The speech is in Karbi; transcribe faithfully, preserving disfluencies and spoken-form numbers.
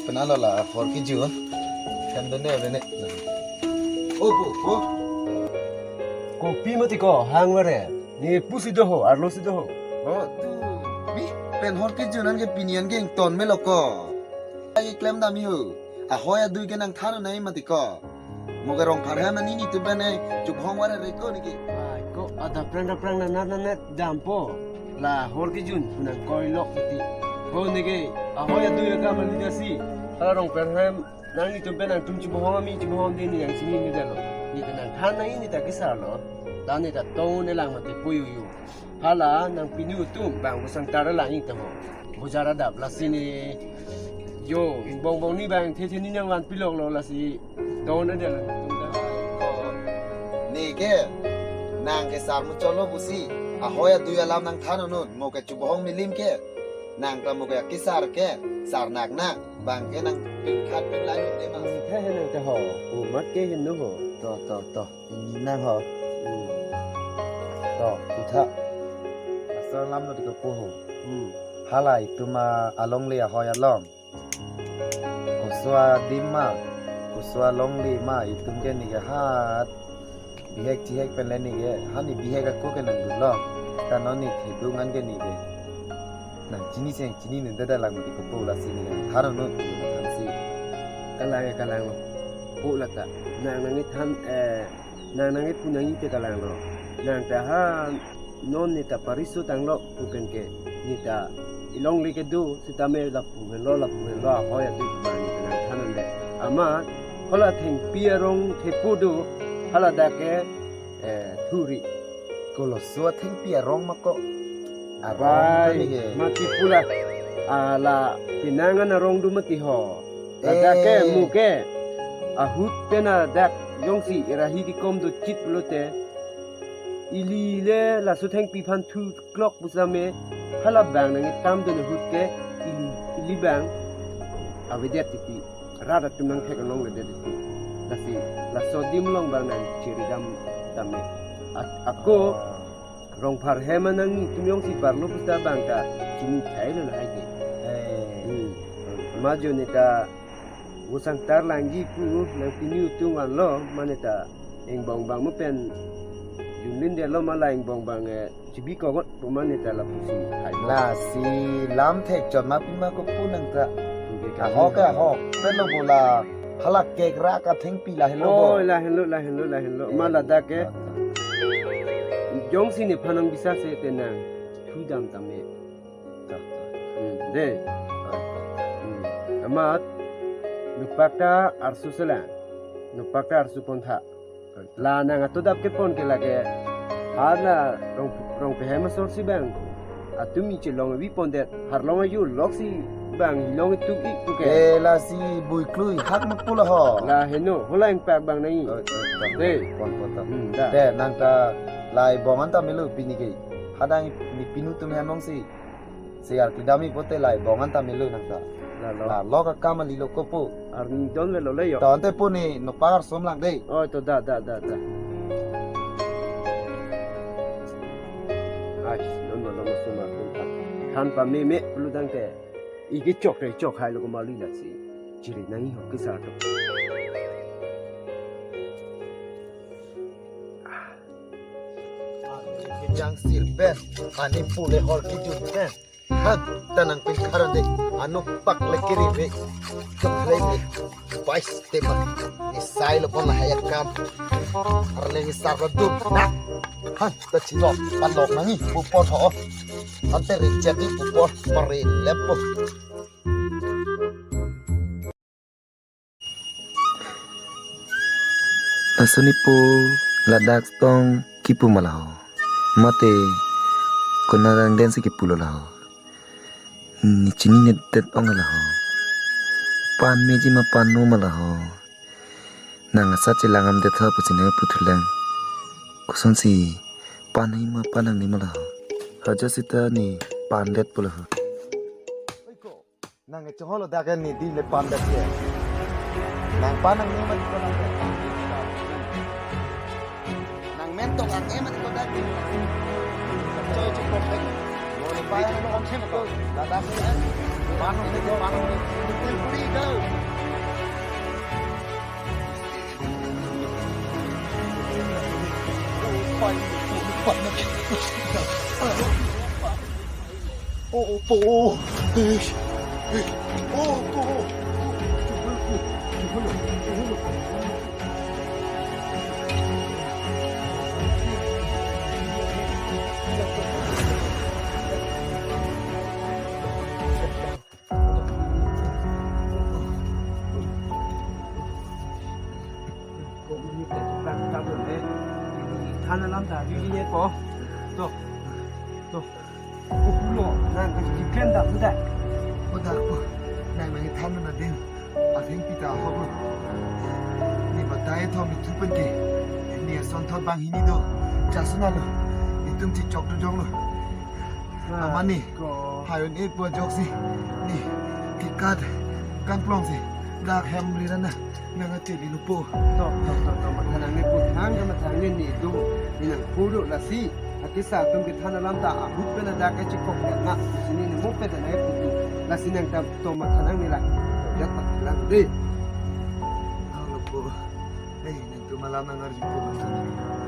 Penalo la hor kejun. Kan done bene. O po po. Kopi mati ko hang vare. Ne pusi do ho, arlo si do ho. O tu. Bi pen hor kejun an ke pini an ke ington melo ko. Ai klem dam ho. Ahoi adui ke nangthan nai mati ko. Mo ke Rongpharhem ani nitum pen e chuphong vare re ko neke. Ai ko ada prang ada prang na na na na dampo. La hor kejun nang koi lok ti. Ho neke ahoi adui akam ani dasi. Hala Rongpharhem nang nitum pen nangtum chuphong ami chuphong de ne nangchini ne dalo. Ne ta nangthan nai ne ta kesar lo. Ta ne ta tong ne lang mati puyu yu. Hala nangpinu atum bang Vosangtar alang ik tamo. Bojar adap lasi ne. Yo, ingbong bong ni bang the the ni nangvan pilok lo lasi. Don ada la nangtum ta. Neke nang kesar mu cholo pusi. Ahoi adui alam nangthan non. Mo ke chuphong milim ke. Nang ta mo ke kesar ke. Sar nak nak. Bang ke nang pingkhat pinglan de mas. He he nang ta ho. Umat ke hin nu ho. To to to. Ini nang ho. Hmm. To, utha. Asal lam lo dikepho ho. Hmm. Hala itum alongle ahoi along. Koso adim ma, koso alongle ma, itum ke neke hat. Bihek chihek pen le neke, hani bihek ako ke nangdunlo. Ta non ne thedung an ke neke. Nangchini seng chini nunda dalang mati kopo lasi ne. Tharo no thansi. Kalang ya kalang lo. Po lata. Nang nangthan eh nang nangpu nang ite kalang lo. Nang ta ha non ne ta pariso tanglo pu pen ke. Ne ta ilongle kedo sitame lapu henlo lapu henlo ahoi atu ba ne ta nangthan nang de. Amat hala thengpi arong thepo do hala dak ke eh, thuri. Koloso athengpi arong ma ko. Arong Bai, kani ke. Mati pula. Ala pinangan arong do mati ho. Ladak ke Eh. Mu ke. Ahut pen ladak jongsi irahi kikom do chit lote. Ili le laso thengpi aphan thu klok pusame. Hala bang nangtam do ahut ke. Ili, ili bang. Avedet titi. Rat atum nangthek along le det. Lasi laso adim along bang nang chiri dam dam me. Ak- ako Rongpharhem anang ni tum jongsi parlo pusta bang ta chini thai lo lahai ke. Eh. Hmm. Majo ne ta Vosangtar langji pu nangpinu atum vanlo mane ta ingbong bang mo pen junlin de lo ma la ingbong bang eh. Chibi kogot puman ne ta lapusi hai. Lasi lam thek chot ma pima kopu nang ta. Oke, Ahok kami. Ahok. Pelo bola. Hala kek ra ka thengpi la helo bo. Oh, la helo, la helo, la helo. Ma ladak ke. Jongsi nephan nang bisa se te nang. Thu dam tame. Hmm, de. Hmm. Amat. Nupakta arsu selang. Nupakta arsu pontha. La nang atodap kepon ke lake. Hala Rong Rongpharhem asor si bang. Atum mi chelong vi pondet. Harlong ayu lok si bang hilong ituk ik tu ke. Eh, lasi bui klui hak mak pula ho. La heno hola ingpak bang nai. Oh, oh, oh. Dei. Pon pon ta. Hmm, da. Dei, nang ta lai bong anta melo pini ke. Hadang ni pinu tum hem long si. Segar kedam-i pote lai bong anta melo nang ta. La lo. La lo ka kam ali lo kopo. Arni don le lo le yo. Ta ante po ni no par som lang dei. Oh, to da da da da. Ai, don lo lo mo suma. Than pameme pulu dang te. Iki chok te chok hai lo ko mali la si. Chiri nang ho kisa to. Jang sir pen, ani pule hor kijun pen. Han, ta nangpin karon de, anu pak le kiri ve. Kap le ve. Bais tema. Ni sai lo pon la haya kam. Arle ni sar lo dur. Na. Han, ta chilo, pan lok nangi, pupor ho. Han te ri jadi pupor, pare lepo. Laso nipo ladak tong kipu ma la ho. Mate konarang den si kipulo la ho. Ne chininedet ong la ho. Pan meji ma pan no ma la ho. Nang asa chelang am det ha pusi ne puthulang. Kosonsi pan hi ma pan ang ni ma la ho. Haja sita ne pan det pu la ho. Nang e chonglo dak ni di le pan dak ye. Nang pan nang ni man ko nang ke. Nang men tong ang e man ko dak ni. Choi choi ko pe. Lo ni pa lo om sem ko. La dak ni. Than alam ta, di di ko. To. To. Ko pulo, nang kasi chicken da, sudah. Ko da ko. Nang nang than na din. Atheng pita hok lo. Ne batai thom ne thupen ke. Ne asonthot banghini do. Jasunalo. Itum chichok do jong lo. Amani. Ko. Hayon e po jok si. Ne. Kikat. Kangplong si. Dak hem ri rana. Nang ate di lupo. To, to, to, to, matha nangne pu thang, ka matha nangne ne do, ne nang pu do lasi. Akisa atum kethan alam ta ahut pen ada kachikok ya na, sini ne mo pen ada nang pu do. Lasi nang tam to matha nangne la. Ya ta lang de. Ang lupo. Eh, nang tu malam nang arju ko.